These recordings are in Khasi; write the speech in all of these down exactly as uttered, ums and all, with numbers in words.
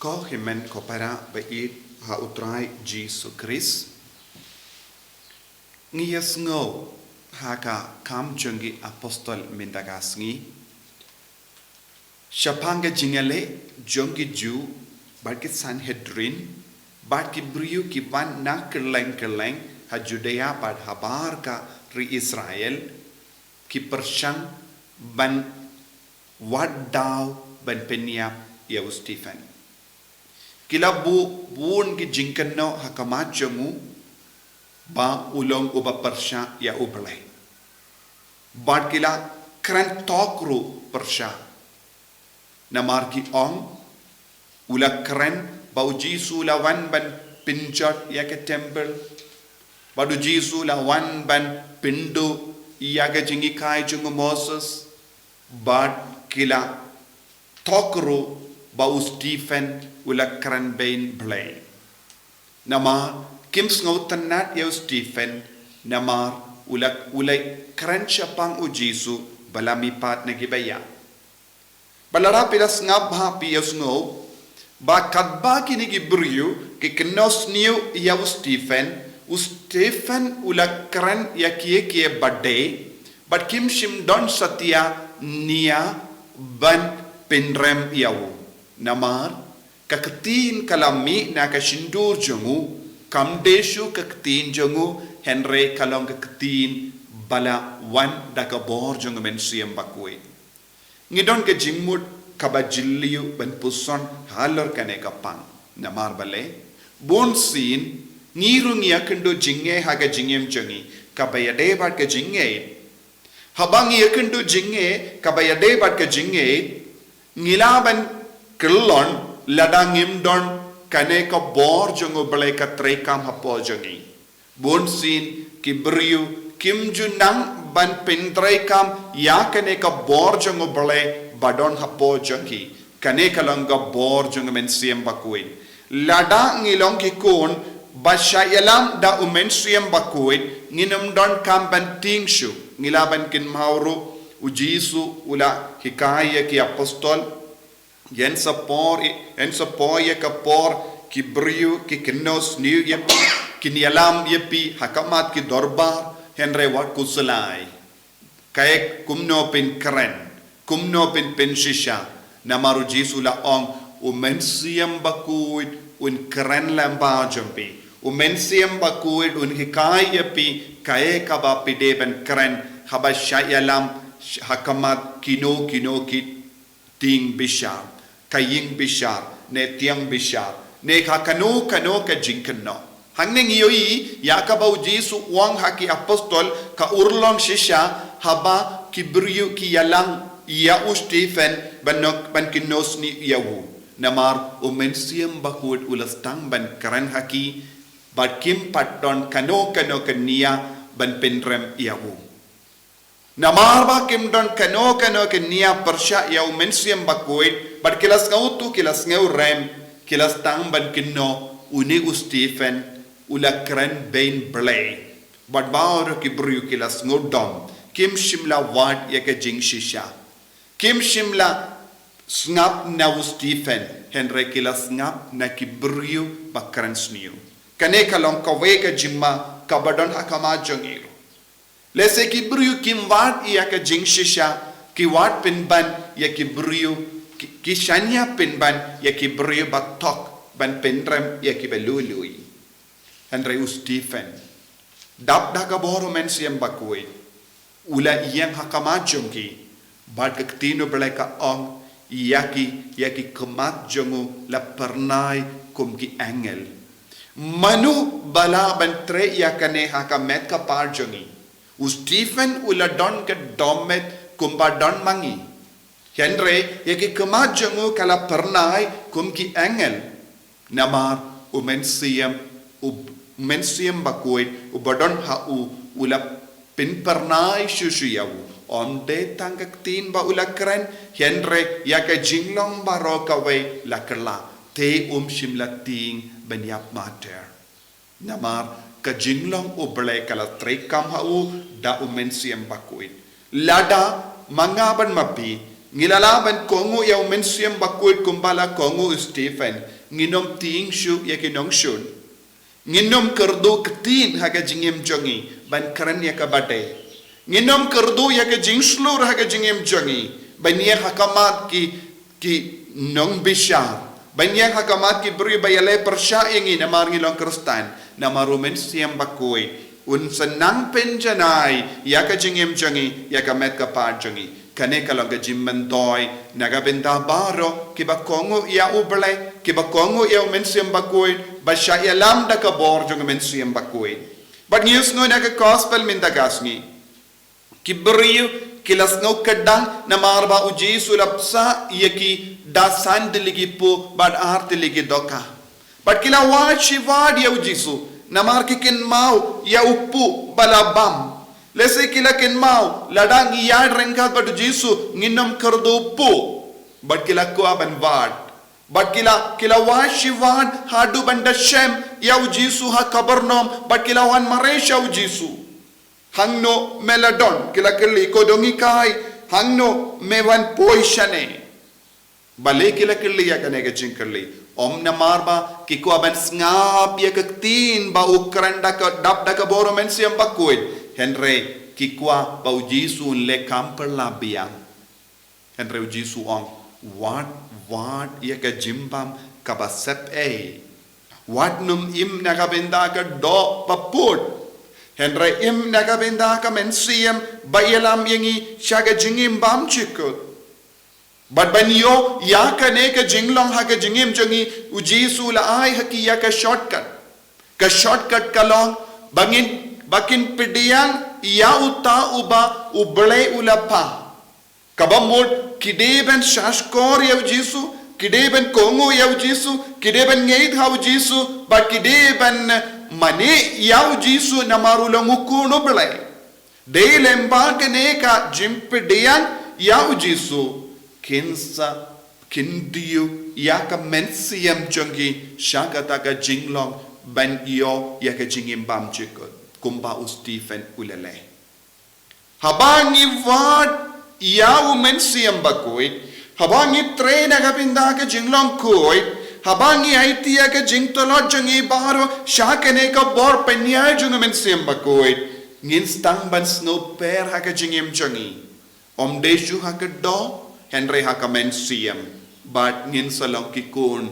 Ko hynmen ko para ba ïeit ha U Trai Jisu Khrist. Ngi ïa sngew ha ka Kam jong ki Apostol mynta ka sngi. Shaphang ka jingïaleh jong ki Jiw bad ki Sanhedrin bad ki briew ki wan na kylleng kylleng ha Judea bad habar ka ri Israel, ki pyrshang ban wad daw ban pynïap ïa u Stephen. Ki la buh bun ki jingkynnoh ha khmat jong u ba u long uba pyrshah ïa U Blei. Bad ki la kren thok ruh pyrshah. Namar ki ong, u la kren ba U Jisu u la wan ban pynjot ïa ka temple. Bad U Jisu u la wan ban pynduh ïa ka jinghikai jong u Moses. Bad ki la thok ruh ba u Stephen u la kren beiñ Blei. Namar kim sngewtynnad ïa u Stephen, namar u la, u la kren shaphang U Jisu ba la mihpat na kiba ïap. Bad lada phi la sngap bha phi ïohsngew ba katba kine ki briew ki kynnoh sniew ïa u Stephen, u Stephen u la kren ïa kiei kiei ba dei, bad kim shym don satia nia ban pynrem ïa u. Namar ka ktien ka la mih na ka shyntur jong u, kam dei shuh ka ktien jong u, hynrei ka long ka ktien ba la wan da ka bor jong U Mynsiem Bakhuid. Ngi don ka jingmut kaba jylliew ban puson halor kane ka pang. Namar balei, bunsien ngi ruh ngi ïakynduh jingeh ha ka jingim jong ngi kaba ïadei bad ka jingngeit. Haba ngi ïakynduh jingeh kaba ïadei bad ka jingngeit, ngi lah ban kyllon lada ngim don kane ka bor jong U Blei ka treikam hapoh jong ngi. Bunsien ki briew kim ju nang ban pyntreikam ïa kane ka bor jong U Blei ba don hapoh jong ki. Kane ka long ka bor jong U Mynsiem Bakhuid. Lada ngi long ki khun ba shah ïalam da U Mynsiem Bakhuid, ngin ym donkam ban tieng shuh. Ngi lah ban kynmaw ruh, U Jisu u la hikai ïa ki apostol, ïeng sa por, ïeng sa por ïa ka por, ki briew ki kynnoh sniew ïa phi, kin ïalam ïa phi ha khmat ki dorbar, hynrei wat khuslai. Kaei kumno phin kren, kumno phin pynshisha. Namar U Jisu u la ong, U Mynsiem Bakhuid un kren lem bad jong phi. U Mynsiem Bakhuid un hikai ïa phi kaei kaba phi dei ban kren haba shah ïalam ha khmat kino kino ki tieng bishar, ka ïing bishar, ne tieng bishar, ne ka kano kano ka jingkynnoh. Hangne ngi ïohi ïa kaba U Jisu u ong ha ki apostol ka urlong shisha haba ki briew ki ïalam ïa u Stephen ban kynnoh sniew ïa u. Namar U Mynsiem Bakhuid u la sdang ban kren ha ki, bad kim pat don kano kano ka nia ban pynrem ïa u. Namar ba kim don kano kano ka nia pyrshah ïa U Mynsiem Bakhuid, bad ki la sngewthuh, ki la sngewrem, ki la sdang ban kynnoh, une u Stephen u la kren beiñ Blei. Bad baroh ki briew ki la sngewdom, kim shym la wad ïa ka jingshisha. Kim shym la sngap na u Stephen, hynrei ki la sngap na ki briew ba kren sniew. Kane ka long kawei ka jingma kaba don ha khmat jong ngi ruh. Lehse ki briew kim wad ïa ka jingshisha, ki wad pynban ïa ki briew, ki, ki shaniah pynban ïa ki briew ba thok ban pynrem ïa kiba lui lui. Hynrei u Stephen, dap da ka bor U Mynsiem Bakhuid, u la ïeng ha khmat jong ki, bad ka ktien U Blei ka ong, ïa ki, ïa ki khmat jong u la pyrnai kum ki angel. Mano ba lah ban treh ïa kane ha ka met ka par jong ngi? U Stephen u la don ka dohmed kumba don ma ngi. Hynrei ïa ki khmat jong u ka la pyrnai kum ki angel. Namar U Mynsiem, U Mynsiem Bakhuid uba don ha u, u la pynpyrnai shuh shuh ïa u. Ym dei tang ka ktien ba u la kren, hynrei ïa ka jinglong baroh kawei la kylla. Te um shym la tieng ban ïap mater. Namar ka jinglong U Blei ka la treikam ha u da U Mynsiem Bakhuid. Lada ma nga bad ma phi ngi la lah ban kohnguh ïa U Mynsiem Bakhuid kumba la kohnguh u Stephen, Ngin ym tieng shuh ïa ki nongshun. Ngin ym kyrduh ktien ha ka jingim jong ngi ban kren ïa kaba dei. Ngin ym kyrduh ïa ka jingshlur ha ka jingim jong ngi ban ïeng ha khmat ki, ki nongbishar, ban ïeng ha khmat ki briew ba ïaleh pyrshah ïa ngi namar ngi long Khristan. Namar u Mynsiem Bakhuid un sa nang pynjanai ïa ka jingim jong ngi, ïa ka met ka phad jong ngi. Kane ka long ka jingmyntoi na ka bynta baroh kiba kohnguh ïa U Blei, kiba kohnguh ïa u Mynsiem Bakhuid, ba shah ïalam da ka bor jong u Mynsiem Bakhuid. Bad ngi ïohsngew na ka gospel mynta ka sngi, ki briew ki la sngew kdang namar ba u Jisu u la bsa ïa ki da san tylli ki puh bad ar tylli ki dohkha. Bad ki la wad shi wad ïa u Jisu namar ki kynmaw ïa u puh ba la bam. Lehse ki la kynmaw, lada ngi ïaid ryngkat bad u Jisu, ngin ym kyrduh puh. Bad ki la kwah ban wad. Bad ki la, ki la wad shi wad haduh ban da shem ïa u Jisu ha Kapernaum, bad ki la wan mareh sha u Jisu. Hangno me la don, ki la kylli, ko dong hikai, hangno me wan poi shane? Balei ki la kylli ïa kane ka jingkylli? Ym namar ba ki kwah ban sngap ïa ka ktien ba u kren da ka, dap da ka bor u Mynsiem Bakhuid. Hynrei ki kwah ba u Jisu un leh kam pyrla biang. Hynrei u Jisu u ong, wad, wad ïa ka jingbam kaba sepei. Wat nym im na ka bynta ka doh ba pud, hynrei im na ka bynta ka Mynsiem ba ïalam ïa ngi sha ka jingim bymjukut. Bad ban ïoh ïa kane ka jinglong ha ka jingim jong ngi, u Jisu u la ai ha ki ïa ka shortcut. Ka shortcut ka long ba ngin, ba kin pdiang ïa uta uba U Blei u la phah. Kaba mut ki dei ban shahshkor ïa u Jisu, ki dei ban kohnguh ïa u Jisu, ki dei ban ngeit ha u Jisu, bad ki dei ban mane ïa u Jisu namar u long u Khun U Blei. Dei lem ba kane ka jingpdiang ïa u Jisu, kin sa, kin diu ïa ka mynsiem jong ki sha kata ka jinglong ban ïoh ïa ka jingim bymjukut, kumba u Stephen u la leh. Haba ngi wad ïa u Mynsiem Bakhuid, haba ngi trei na ka bynta ka jinglong khuid, haba ngi aiti ïa ka jingtlot jong ngi baroh sha kane ka bor pynïaid jong u Mynsiem Bakhuid, ngin sdang ban sngewper ha ka jingim jong ngi. Ym dei shuh ha ka doh, hynrei ha ka mynsiem. Bad ngin sa long ki khun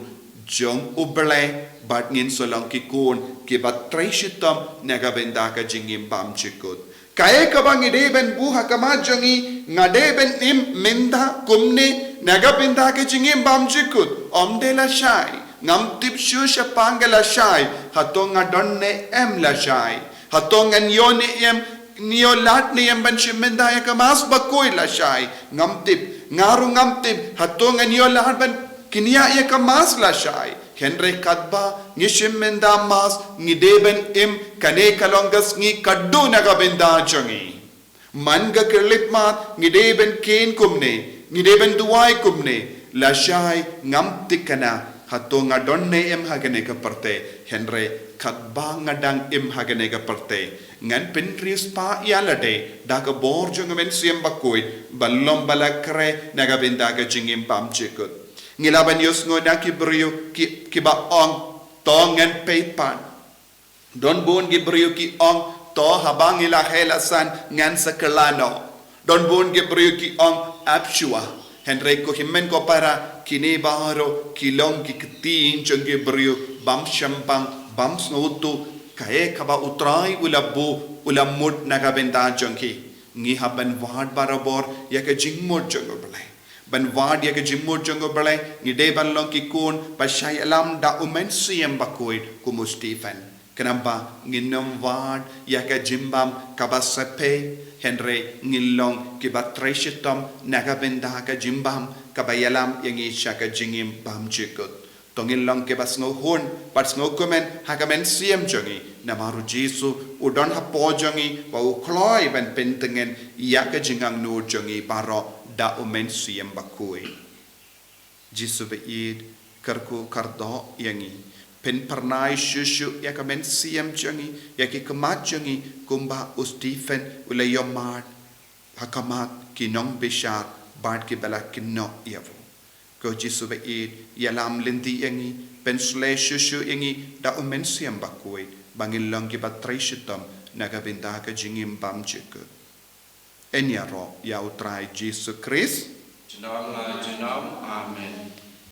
jong U Blei, bad ngin sa long ki khun kiba trei shitom na ka bynta ka jingim bymjukut. Kaei kaba ngi dei ban buh ha khmat jong ngi, nga dei ban im mynta kumne na ka bynta ka jingim bymjukut? Ym dei lashai. Ngam tip shuh shaphang ka lashai. Hato nga don ne em lashai? Hato ngan ïoh ne em, ngan ïoh lad ne em ban shim bynta ïa ka Mass Bakhuid lashai? Ngam tip, nga ruh ngam tip hato ngan ïoh lad ban kynnoh ïa ka Mass lashai. Hynrei katba ngi shim bynta Mass, ngi dei ban im, kane ka long ka sngi khatduh na ka bynta jong ngi. Man ka khyllipmat ngi dei ban kheiñ kumne, ngi dei ban duwai kumne, lashai ngam thikna hato nga don ne em ha kane ka pyrthei, hynrei katba nga dang im ha kane ka pyrthei, ngan pynriewspah ïa lade da ka bor jong u Mynsiem Bakhuid, ban long ba la khreh na ka bynta ka jingim bymjukut. Ngi lah ban ïohsngew na ki briew ki, kiba ong, to ngan peit pat. Don bun ki briew ki ong, to haba ngi la heh la san ngan sa kylla noh. Don bun ki briew ki ong, ap shuwa. Hynrei ko hynmen ko para, kine baroh ki long ki ktien jong ki briew bym shemphang, bym sngewthuh kaei kaba U Trai u la buh, u la mut na ka bynta jong ki. Ngi hap ban wad barabor ïa ka jingmut jong U Blei. Ban wad ïa ka jingmut jong U Blei, ngi dei ban long ki khun ba shah ïalam da u Mynsiem Bakhuid kum u Stephen. Khnang ba ngin ym wad ïa ka jingbam kaba sepei, hynrei ngin long kiba trei shitom na ka bynta ka jingbam kaba ïalam ïa ngi sha ka jingim bymjukut. To ngin long kiba sngewhun bad sngewkmen ha ka mynsiem jong ngi, namar u Jisu u don hapoh jong ngi, ba u kloi ban pyntngen ïa ka jingangnud jong ngi baroh da u Mynsiem Bakhuid. Jisu ba ïeit, kyrkhu kyrdoh ïa ngi. Pynphyrnai shuh shuh ïa ka mynsiem jong ngi, ïa ki khmat jong ngi, kumba u Stephen u la ïohmad ha khmat ki nongbishar bad kiba la kynnoh ïa u. Ko Jisu ba ïeit, ïalam lynti ïa ngi, pynshlei shuh shuh ïa ngi da u Mynsiem Bakhuid, ba ngin long kiba trei shitom na ka bynta ka jingim bymjukut. Yn ïaroh ïa u Trai Jisu Khrist. Junom la junom. Amen.